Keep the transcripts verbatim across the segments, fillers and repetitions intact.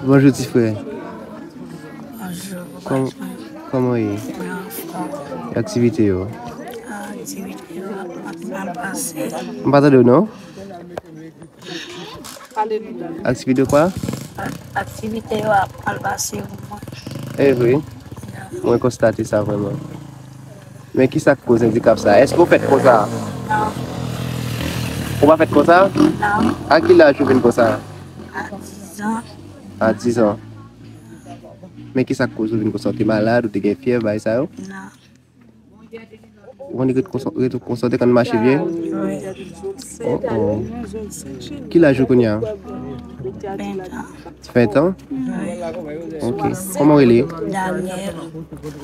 Bonjou, ti frè. Bonjou, kòm- kòman w ye? Mwen anfòm. Aktivite yo? Aktivite yo ap mal pase. M pa tande w, non. Aktivite kwa? Ak- aktivite yo ap mal pase pou mwen. E vre? Mwen konstate sa vrèman. Men ki sa k koz andikap sa? Èske w fèt konsa? Non. Ou pa fèt konsa? Non. A ki laj ou vin konsa? A dizan. A dizan. Men ki sa k koz ou vin konsa? Ou te malad, ou te gen fyèv, bagay sa yo? Non. Ou konn ret konsa, ret konsa, ou te konn mache byen? Wi. Oh, oh. Ki laj ou kounye a? Ventan. Ventan? Wi. Ok. Kòman w rele? Daniel.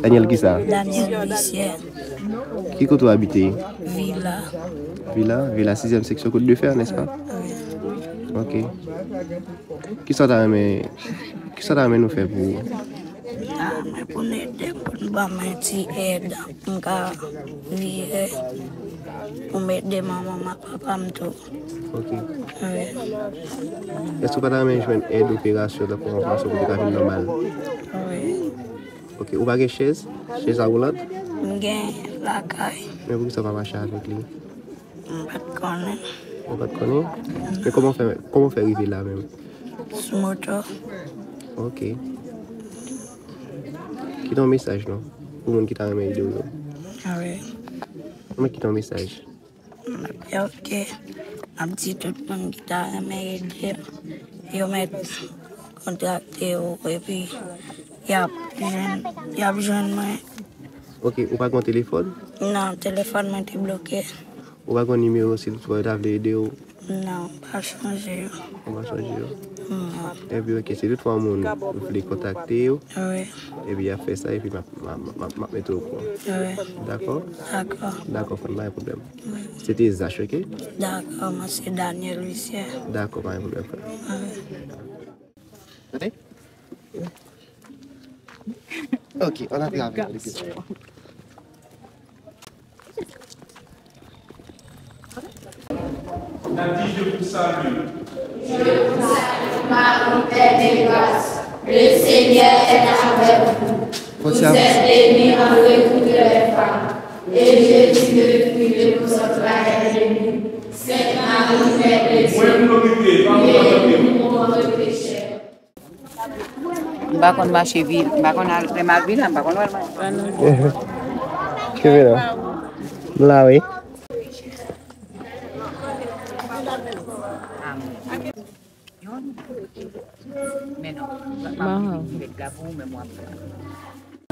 Daniel ki sa? Daniel Visye. Ki kote w abite? Vila. Vila? Vila sizyèm seksyon Côte de Fer, nèspa? Wi. Ok. Kisa w ta renmen, kisa w ta renmen nou fè pou ou? Ah, mwen pou n ede m, pou n ban mwen ti èd, pou m ka viv, pou m ede manman m ak papa m tou. Ok. Wi. Èske w pa ta renmen jwenn èd operasyon tankou yon fason pou w te ka vin nòmal? Wi. Ok, ou pa gen chèz? Chèz a woulant? M gen lakay. Men poukisa w pa mache avèk li? M pa t konnen. Ou pa t konnen? Men kòman w fè, kòman w fè rive la menm? Sou moto. Ok. Kite yon mesaj non, pou moun ki ta renmen ede w yo. Ah wi. Ou mèt kite yon mesaj. M ap di ok. M ap di tout moun ki ta renmen ede m, yo mèt kontakte w, epi y ap jwenn, y ap jwenn mwen. Ok, ou pa gen telefòn? Non, telefòn mwen te bloke. Ou pa gen nimewo si toutfwa yo ta vle ede w? Non, m pa chanje yo. Ou pa chanje yo? Non. Epi ok, si toutfwa yon moun vle kontakte yo, wi, epi y ap fè sa, epi m ap, m ap, m ap, m ap mete w okouran. Wi. Dakò? Dakò. Dakò, frè m, pa gen pwoblèm. Wi. Se te Zach, ok? Dakò, mwen se Daniel Lucien. Dakò, pa gen pwoblèm, frè m. Wi. Tande? Ok, on a travay. N ap di, Je vous salue. Je vous salue, Marie, pleine de grâce, le Seigneur est avec vous. Vous êtes bénie entre toutes les femmes, et Jésus, le fruit de vos entrailles, est béni. Sainte Marie, Mère de Dieu, priez pour nous pauvres pécheurs. M pa konn mache vil, m pa konn al, lè m al vila, m pa konn wè l mwen. Kenbe la. M la, wi.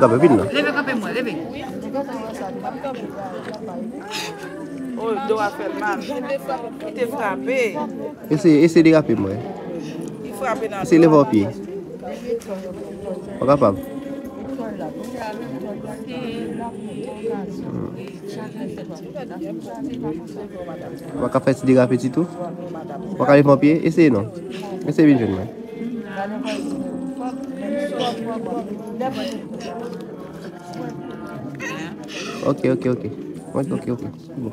Kanpe vin non. Leve kanpe mwen, leve. Oh, do a fè l mal. Li te frape. Eseye, eseye derape mwen. Li frape nan do. Eseye leve yon pye. Ou kapab. Ou pa ka fè ti derape ti tou? Ou pa ka leve yon pye? Eseye non. Eseye vin jwenn mwen. Ok, ok, ok. Ok, ok, ok. Se bon.